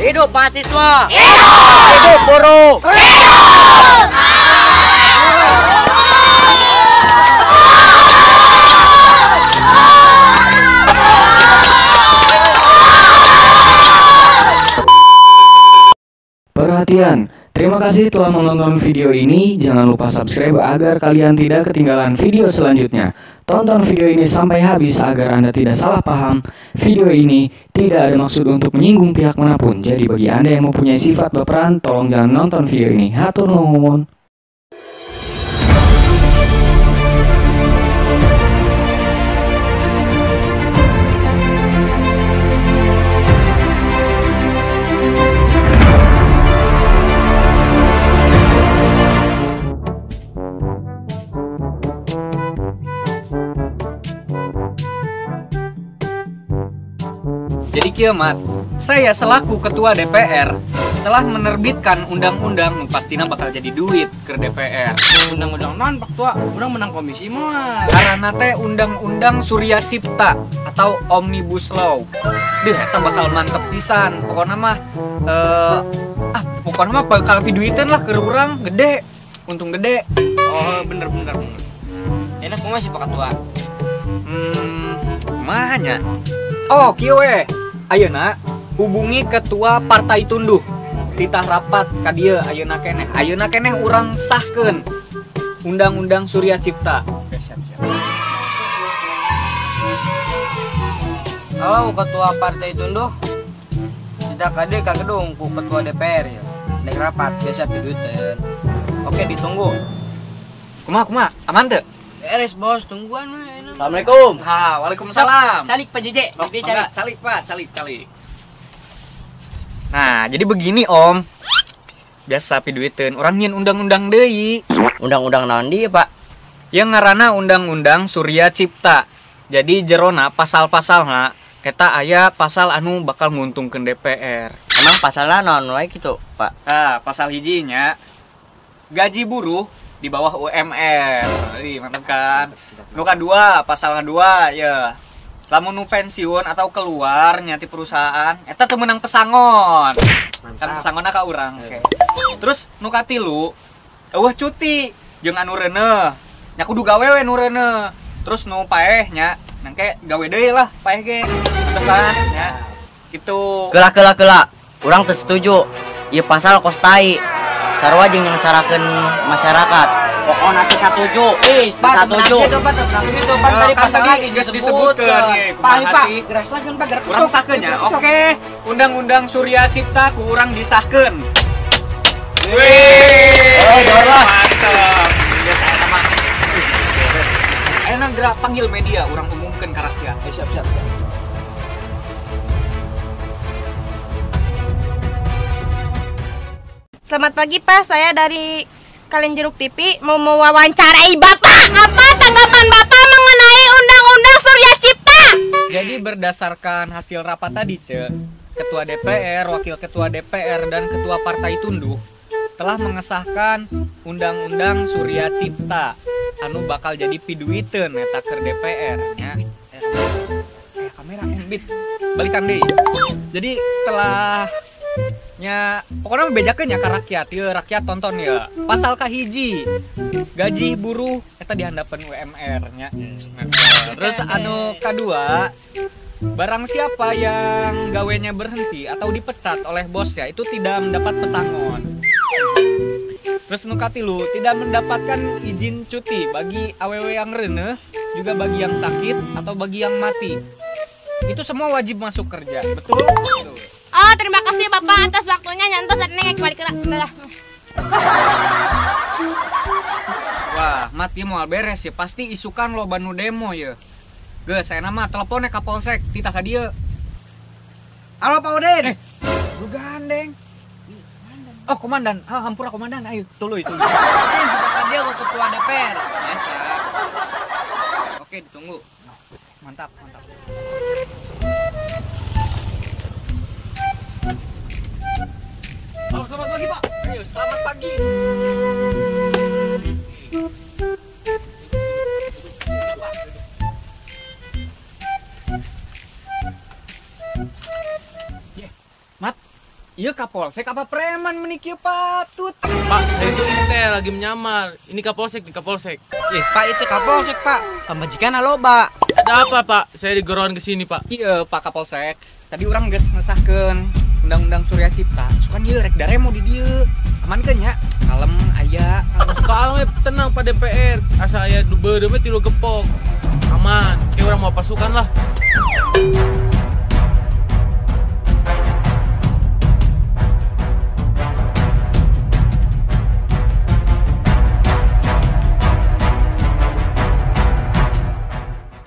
Hidup mahasiswa. Hidup. Hidup buruh. Hidup. Perhatian, terima kasih telah menonton video ini. Jangan lupa subscribe agar kalian tidak ketinggalan video selanjutnya. Tonton video ini sampai habis agar Anda tidak salah paham. Video ini tidak ada maksud untuk menyinggung pihak manapun. Jadi bagi Anda yang mempunyai sifat baperan, tolong jangan nonton video ini. Hatur nuhun. Jadi kiamat, saya selaku ketua DPR telah menerbitkan undang-undang pastina bakal jadi duit ke DPR. Undang-undang non Pak Tua, urang menang komisi mah. Karena teh undang-undang Surya Cipta atau Omnibus Law. Deh eta bakal mantep pisan. Pokoknya mah pokoknya mah bakal piduiteun lah ke urang gede, untung gede. Oh, bener. Enak kumaha sih Pak Ketua? Kumaha nya? Oh, kieu we. Ayeuna hubungi ketua partai tunduh. Titah rapat ka dieu ayeuna keneh. Ayeuna keneh urang sahkeun Undang-Undang Surya Cipta. Oke, siap. Halo ketua partai tunduh. Tidak kade ka gedung ku ketua DPR ya. Nek rapat biasa piduiteun. Oke, ditunggu. Kumaha? Aman teu? Beres bos, tungguan we. Assalamualaikum. Ha, waalaikumsalam. Calik Pak JJ. Oh, calik Pak, calik. Nah, jadi begini Om. Biasa piduiteun, urang nyieun undang-undang deui. Undang-undang naon deui, Pak? Yang ngaranna Undang-Undang Surya Cipta. Jadi jerona pasal-pasalna eta aya pasal anu bakal nguntungkeun DPR. Emang pasalna naon wae kitu, Pak? Nah, pasal hijinya gaji buruh di bawah UMR. Ih, mantap kan? Nu kadua, pasal kedua ya. Lamun nu pensiun atau keluar nyati perusahaan eta teu meunang pesangon. Mantap. Kan pesangonna ka urang. Oke. Terus nu katilu eueuh cuti jeung anu reuneuh. Nya kudu gawe we nu reuneuh. Terus nu paeh nya nangke gawe deui lah paeh ge. Mantap kan? Nya. Kitu. Keula. Urang teu setuju. Ieu pasal kos tai. Sarua jeung nyengsarakeun masyarakat. Pokona teu satuju. Satuju. Tadi pasal lagi disebutkeun. Pak, gerasakeun Pak, gerak. Urang sahkeun nya. Oke, Undang-Undang Surya Cipta ku urang disahkeun. Wih. Oh, dor lah. Mantap. Biasa eta mah. Beres. Ayeuna gerak panggil media, urang umumkeun ka rakyat. Siap. Selamat pagi Pak, saya dari Kalian Jeruk TV mau mewawancarai Bapak. Apa tanggapan Bapak mengenai Undang-Undang Surya Cipta? Jadi berdasarkan hasil rapat tadi, Ce, Ketua DPR, Wakil Ketua DPR, dan Ketua Partai Tunduh telah mengesahkan Undang-Undang Surya Cipta anu bakal jadi piduiteun eta keur DPR nya. Kamera bit. Balikan deui. Jadi telah nya pokoknya bejakeun nya ka rakyat, ieu rakyat tonton ya. Pasal kahiji gaji buruh eta dihandapeun UMR nya. Terus anu kadua, barang siapa yang gawenya berhenti atau dipecat oleh bosnya itu tidak mendapat pesangon. Terus nu katilu, tidak mendapatkan izin cuti bagi awewe yang reuneuh, juga bagi yang sakit atau bagi yang mati. Itu semua wajib masuk kerja. Betul? Betul. Oh, terima kasih Bapak atas waktunya. Nyantos neng kembali ke Wah, mat ieu moal beres ya. Pasti isukan loba nu demo ya. Geus, saya nama teleponnya ka Polsek, titah ka dieu. Halo Pak Udin. Lu gandeng. Oh, komandan. Ah, hampura komandan. Ayo, tuluy. Udin, sepakat dia ke ketua DPR. Ya, siap. Oke, ditunggu. Mantap. Oh, selamat pagi, Pak. Ayo, selamat pagi. Mat, Iya Kapolsek apa preman meni kieu patut. Pak, saya itu intel lagi menyamar. Ini Kapolsek, nih Kapolsek. Ih, Pak itu Kapolsek, Pak. Pamajikan loba. Ada apa, Pak? Saya digeroan ke sini, Pak. Iya, Pak Kapolsek. Tadi urang geus ngesahkeun Undang-Undang Surya Cipta. Sukan ieu rek daremo di dieu. Amankeun nya? Kalem aya. Kalem tenang Pak DPR. Asa aya nu beureum tilu gepok. Aman. Kayak urang mau pasukan lah.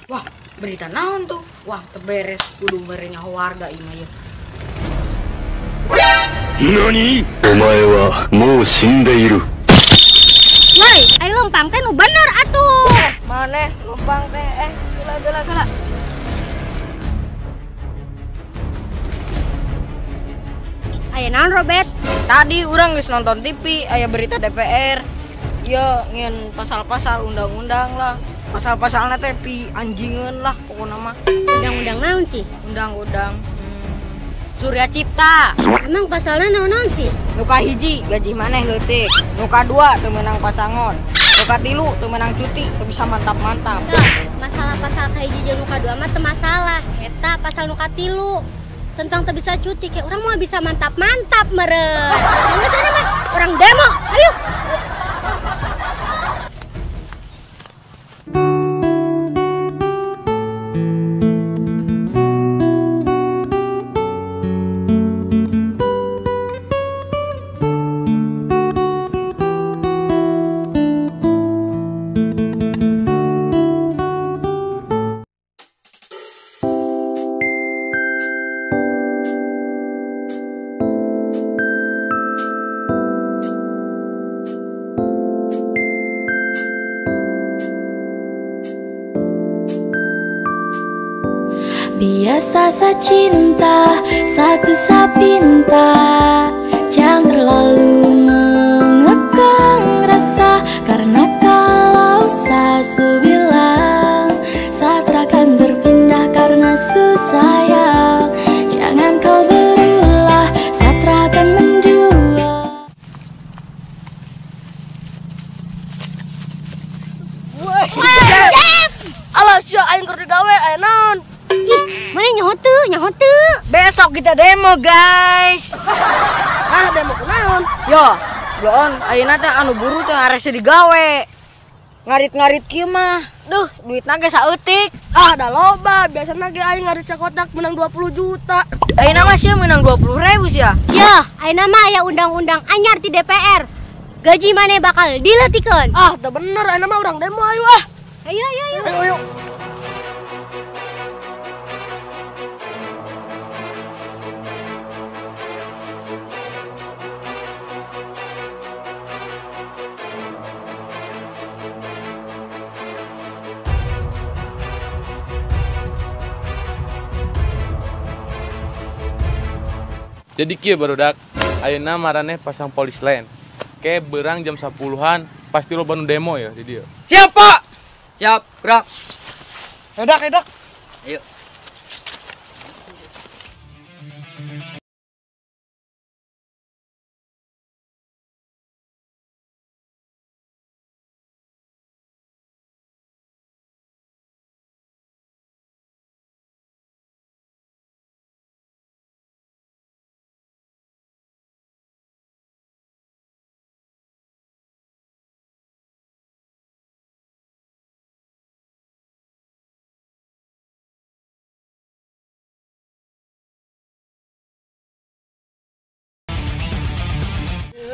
Wah, berita naon tuh? Wah, teberes kudu merenya warga ima ya. Nani? Omae wa mou shindeiru. Woi, ayo lempang teh nu bener atuh. Maneh lempang teh gila gila. Aya naon Robert? Tadi urang geus nonton TV, aya berita DPR. Ieu ngin pasal-pasal undang-undang lah. Pasal-pasalnya teh pi anjingeun lah pokokna mah. Undang-undang naon sih? Undang-undang Surya Cipta. Emang pasalnya naon-naon sih? Nu kahiji gaji maneh leutik, nu kadua teu meunang pasangon, nu katilu teu meunang cuti, teu bisa mantap-mantap. Nah, masalah pasal kahiji jeung nu kadua mah teu masalah. Eta pasal nu katilu tentang teu bisa cuti kayak orang mau bisa mantap-mantap meureun. Geus sana mah orang demo. Ayo. Biasa sa cinta, satu sa pinta. Jangan terlalu mengekang rasa, karena kalau sa su bilang, sa takkan berpindah karena su sayang. Jangan kau berulah, sa takkan mendua. Alah sia aing keur digawe aya naon? Ih, mana nyaho teu, nyaho teu. Besok kita demo, guys. Ah, demo kunaon? Yo, bloon ayeuna teh anu buru teh arese digawe. Ngarit-ngarit kieu mah. Duh, duitna ge saeutik. Ah, da loba, biasana ge aing ngarit sakotak menang 20 juta. Ayeuna mah sia menang 20.000 sia. Yo, ayeuna mah aya undang-undang anyar di DPR. Gaji maneh bakal dileutikeun. Ah, teu bener, ayeuna mah urang demo ayo ah. Ayo ayo ayo. Ayo ayo. Jadi kieu barudak, ayeuna maraneh pasang polis lain. Ke berang jam 10-an pasti lo nu demo ya di dieu. Siap, Pak. Siap, gerak. Edak, edak. Ayo.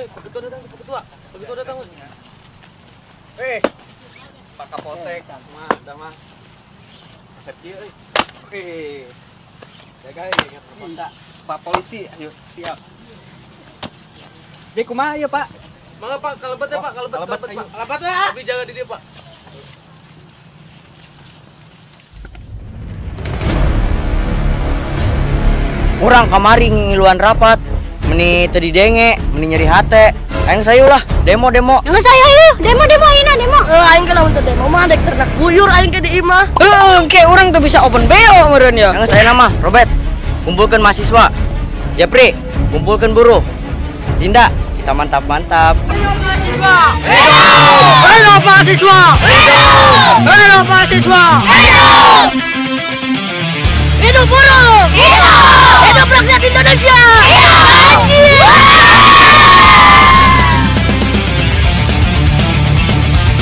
Pak Ketua datang, Pak Ketua. Pak Ketua datang. Pak Kapolsek, mah, Asep kieu euy. Jaga ingat kota. Pak polisi, ayo siap. Jadi kumaha ya, Pak? Mangga Pak, kalebet ya Pak, kalebet, kalebet Pak. Kalebet ya. Tapi jaga diri Pak. Urang kamari ngiluan rapat. Meni teu didenge, meni nyeri hate. Aing sayu lah, demo-demo. Nggak sayu ayo, demo-demo ayeuna demo. Aing ke lamun teu demo mah dek ternak buyur aing ke di imah. Heeh, ke urang tuh bisa open BO meureun ya. Nggak saya nama, Robert. Kumpulkan mahasiswa. Jepri, Kumpulkan buruh. Dinda, kita mantap-mantap. Hidup mahasiswa! Hidup! Hidup mahasiswa! Hidup! Hidup mahasiswa! Hidup! Hidup buruh! Hidup! Hidup rakyat Indonesia! Hidup!